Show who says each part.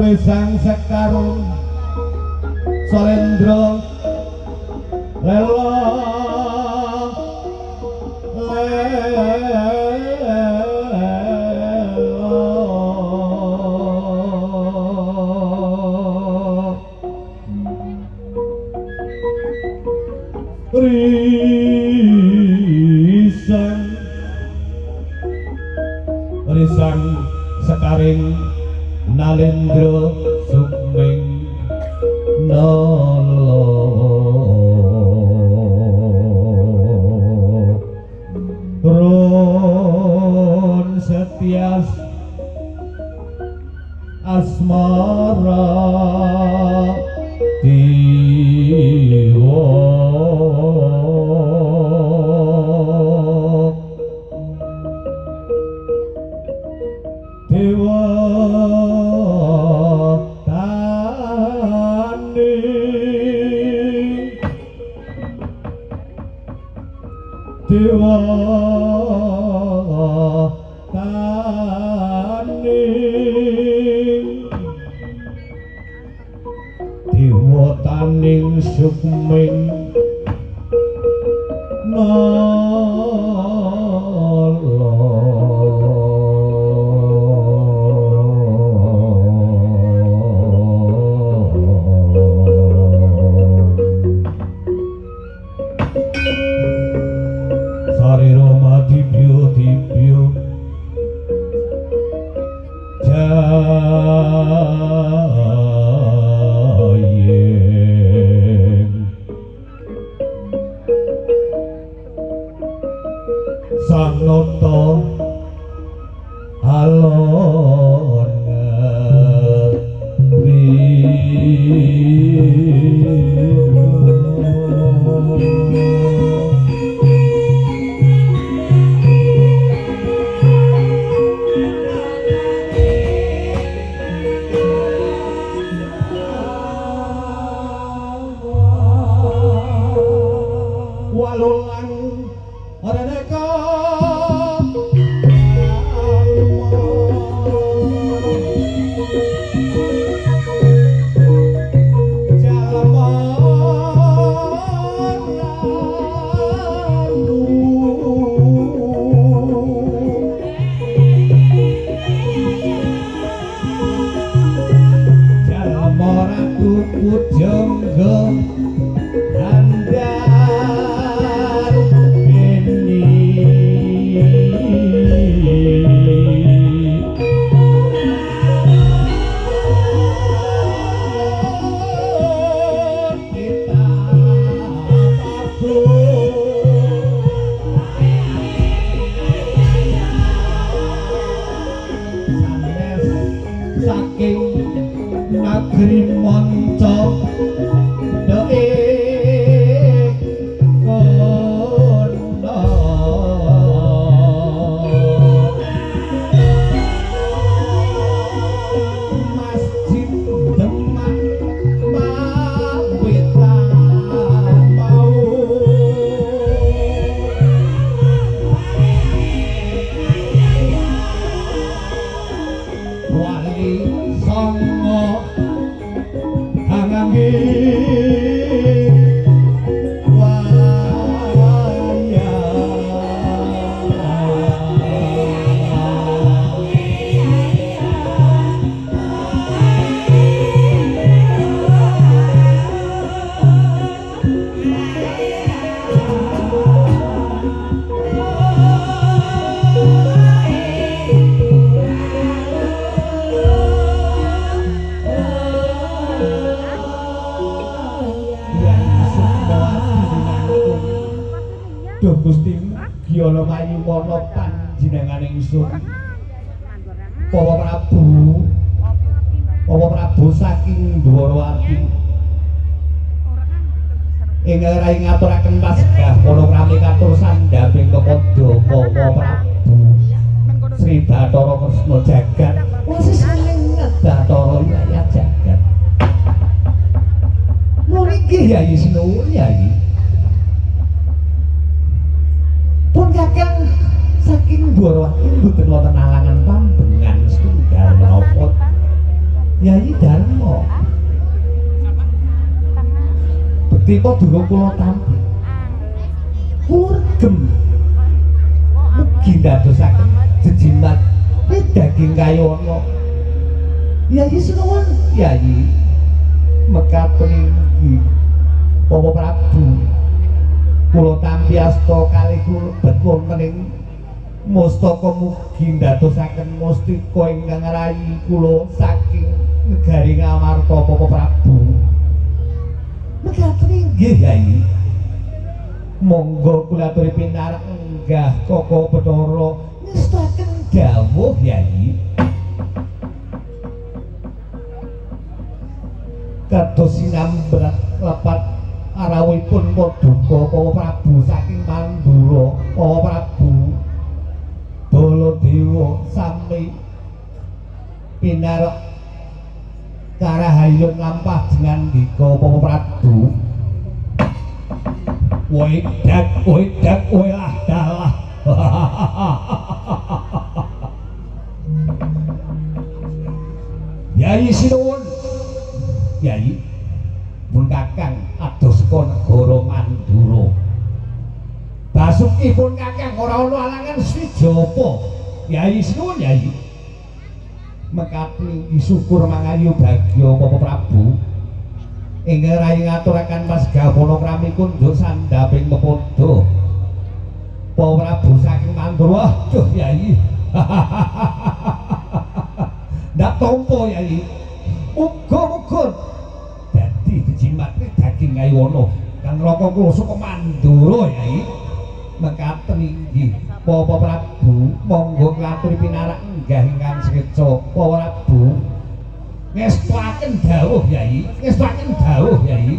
Speaker 1: Risang Sekar Salendra Lela Lela Risang Risang Sekaring Nalendra Sukming Nala Run setias asmara dewa dewa tani dewa tani dewa taning sukming nala. Sarira madibyo dibyo jayeng Sanata alon walulang reneka jalma ranu jalma ratu pujangga andar beni saking negeri manca dek kono Masjid Demak Mawetan mau Wali Songo hangangge Duh Gusti Gyana Mayumana panjenengane ingsun Bawa Prabu Bawa Prabu saking Dwarawati ing rai ngaturaken pasgah para krami katur sandhaping kepada Bawa Prabu Sri Bathara Kresna jagat masih sanget Bathara ya jagat. Nuwun inggih Yai, sinuwun Yai. Pun kakang saking Dwarawati mboten wonten alangan pambengan setunggal menapa. Yayi Darma. Bekti kok durung kula tampi. Kula regem. Mugi ndadosaken jejimat daging kayono. Yayi sinuwun, Yayi. Mekaten inggih. Bapak Prabu. Kula tampi asta kalih lebet wonten ing mustaka mugi ndadosaken mustika ingkang rayi kula saking negari Ngamarta Bapak Prabu. Mekaten inggih Yayi. Monggo kula aturi pinarak enggah Koko Bathara ngestaken dawuh Yayi. Kados sinambrat lepat arawuhipun paduka Bapak Prabu saking Mandura. Bapak Prabu Baladewa sami pinarak karahayun lampah jengandika Bapak Prabu. Wedak wedak welah dalah. Yayi sinuwun. Yayi pun Kakang adoh saka negara Mandura. Basukipun Kakang ora ana alangan swijapa. Yayi sinuwun Yayi. Mekaten syukur mangayu bagya Bapak Prabu. Ingkang rayi ngaturaken pasgah panakrami kundur sandhaping pepadha. Bapak Prabu saking Mandura. Aduh Yayi. Ndak tampa Yayi. Muga-muga dadi jejimat daging kayono kang raka kula saka Mandura Yayi. Mekaten inggih Bapak Prabu, monggo ngaturi pinarak enggah ingkang sekeca. Bapak Prabu ngestuaken dawuh Yayi, ngestuaken dawuh Yayi.